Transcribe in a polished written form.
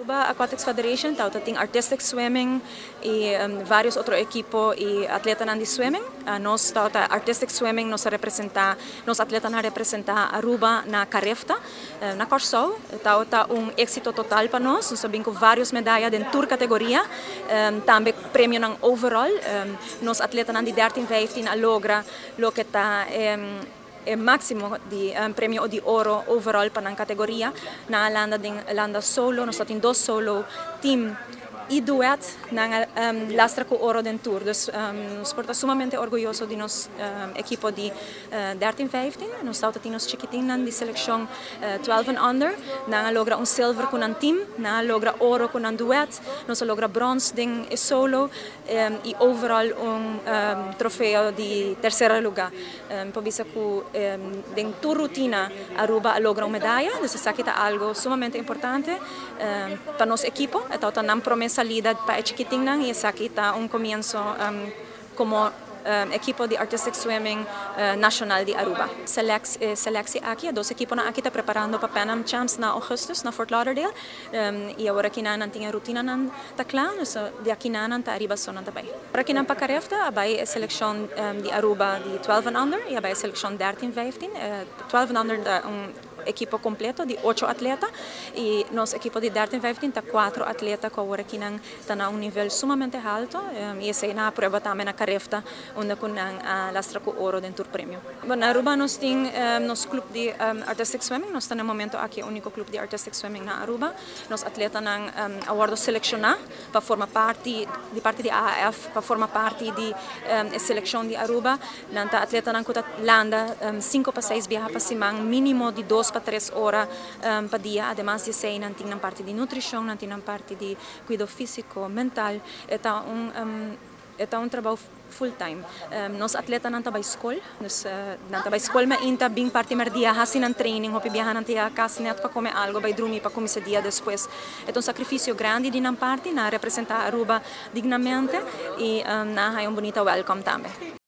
Aruba Aquatics Federation ta tin artistic swimming y varios otro ekipo y atletanan di swimming. Nos ta artistic swimming, nos a representa, nos atletanan a representa Aruba na Carifta, na Corsou. Ta un exito total pa nos. Nos a bin cu varios medaya den tur categoria, tambe premionan overall. Nos atletanan di 13, 15 a logra loke ta e maximo di premio di oro overall pa nan categoria. Nan a landa den landa solo, nos tin dos solo, team y duet, nan lastra cu oro den tur. Dus nos por ta sumamente orguyoso di nos ekipo di 13, 15. Nos tin nos chikitinnan di seleccion 12 and under. Nan a logra un silver cu nan team, nan a logra oro cu nan duet, nos a logra brons den solo y overall un trofeo di tercer lugar. Pa bisa cu den tur rutina Aruba a logra un medaya, dus esaki ta algo sumamente importante pa nos ekipo. Anto, nan prome salida pa e chikitinnan y esaki ta un comienso como ekipo di artistic swimming nacional di Aruba. Selectie aki, dos ekiponan aki ta preparando pa Pan Am Champs na augustus na Fort Lauderdale y awor aki nan tin rutinanan ta cla, dus di aki nan ta ariba so nan tambe. Aki nan pa Carifta, bay seleccion di Aruba di 12 and under y bay seleccion 13, 15. 12 and under ta un ekipo completo di 8 atleta y nos ekipo di 13, 15 ta 4 atleta cu awor aki nan ta na un nivel sumamente halto y esey nan a prueba tambe na Carifta, unda cu nan a lastra cu oro den tur premio. Bon, na Aruba nos tin nos club di artistic swimming, nos ta na momento aki e unico club di artistic swimming na Aruba. Nos atletanan a wordo selecciona pa forma parti di AAF, pa forma parti di seleccion di Aruba. Nan ta atletanan cu ta landa 5 pa 6 biaha pa siman, minimo di 2 pa 3 ora pa dia. Ademas di esey, nan tin parti di nutricion, nan tin parti di cuido fisico, mental. E ta un trabou full time. Nos atletanan ta bay scol, dus nan ta bay scol mainta, bin parti merdia, hasi nan training, hopi biaha nan ta yega cas net pa come algo, bay drumi pa cuminsa dia despues. E ta un sacrificio grandi di nan parti, nan representa Aruba dignamente y nan un bunita welcome tambe.